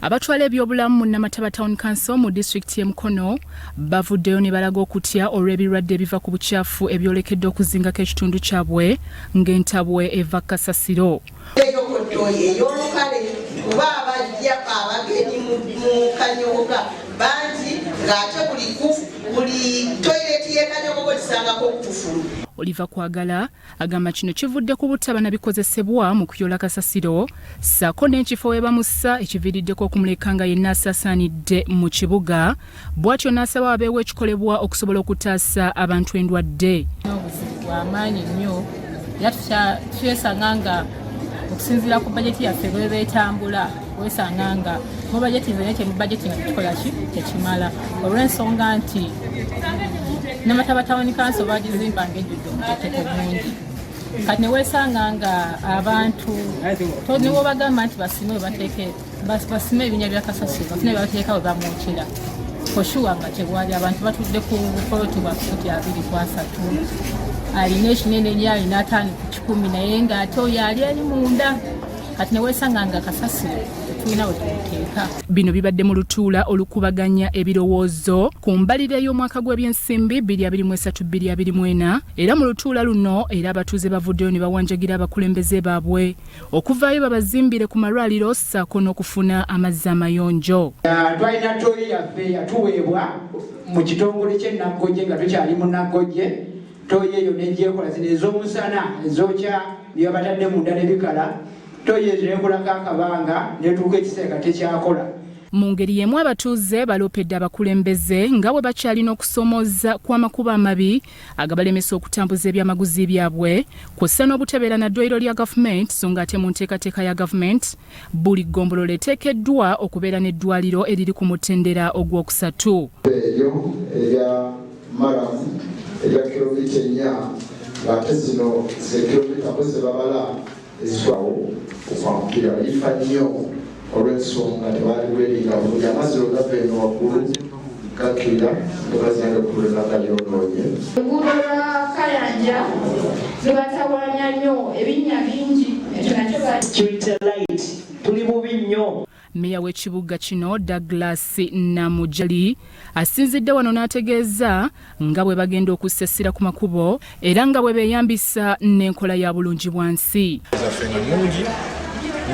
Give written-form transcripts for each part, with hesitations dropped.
Abatwala ebyobulamu mu Namataba Town Council mu disitulikiti y'e Mukono bavuddeyo ne balaga okutya olw'ebirwadde ebiva ku bukyafu ebyolekedde okuzingako ekitundu kyabwe ng'entabwe eva kasasiro. Ey'olukale kuba abajja abagenyi mu Kanyogoga bangi ng'ate buli buli toyireti y'e Kanyogoga ogisangako okufulu. Oliver Kwagala Agamba kino kivudde ku butaba na bikozesebwa mu kuyoola kasasiro ssaako n'ekifo we bamussa ekiviiriddeko okumuleka nga yenna asaasaanidde mu kibuga bw'atyo n'asaba wabeewo ekikolebwa okusobola okutaasa abantu endwadde. Obuzibu bwa maanyi nnyo era twesanga nga okusinziira ku bajeti yaffe bweba etambula wesanga nga mu bajeti nze naye kyemubajeti nga tekikola ki tekimala olw'ensonga nti Namataba Town Council bagizimba ng'ejjudde omuteeteko mungi kati newesanga nga abantu newobagamba nti basime webateeke basime ebinya bya kasasiro bafune bateeka we bamwokyera koshuwa nga tewali abantu batudde ku bupoloti bwa futi 23 alina ekinene nyo alina 50 naye ng'ate oyo ali eri munda kati newesanga nga kasasiro tetulina we tumuteeka. Bino bibadde mu lutuula olukubaganya ebirowoozo ku mbalirira y'omwaka gw'ebyensimbi 2023-2024 era mu lutuula luno era abatuuze bavuddeyo ne bawanjagira abakulembeze baabwe okuvaayo babazimbire ku malwaliro ssaako n'okufuna amazzi amayonjo. Twalina ttooyi yaffe yatuweebwa mu kitongole ky'e Naggoje nga tukyali mu Naggoje. Ttooyi eyo negyekola zino ez'omusana ezookya bye babatadde munda ne bikala. Ttooyi ezo nekolako akabanga netuuka ekiseera nga tekyakola. Mu ngeri y'emu abatuuze baloopedde abakulembeze nga bwe bakyalina okusoomooza kw'amakubo amabi agabalemesa okutambuza ebyamaguzi byabwe kw'ossa n'obutebeera na ddwaliro lya gavumenti so ng'ate mu nteekateeka ya gavumenti buli ggombolola eteekeddwa okubeera n'eddwaliro eriri ku mutendera ogwokusatu. Eryo erya maramu erya kilomita 4 ng'ate zino ze kilomita bo ze babala ezitwawo okwambukira lifa nnyo olw'ensonga tebaaliweringa bulungi amazzi we gava eno waggulu gakkirira ne bazanga kulema galyonoonye. Oluguudo lwa Kayanja lubatawaanya nnyo, ebinnya bingi ekyo nakyo ba. Security light tuli bubi nnyo. Meeya w'ekibuga kino Douglas Namujali asinzidde wano n'ategeeza nga bwe bagenda okussa essira ku makubo era nga bwe beeyambisa n'enkola ya bulungi bwansi. Zaffe nga nnungi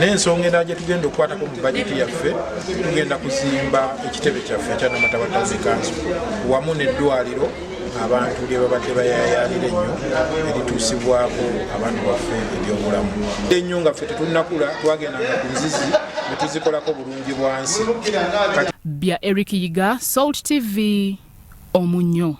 n'ensonga endala gye tugenda okukwatako mu bajeti yaffe tugenda kuzimba ekitebe kyaffe ekya Namataba Town Council wamu n'eddwaliro abantu lye babadde bayayaalira ennyo erituusibwako abantu baffe ebyobulamu ennyo nga ffe tetunnakula twagendanga ku nzizi ne tuzikolako bulungi bwansi. Bya Eric Yiga, Salt TV, Omunnyo.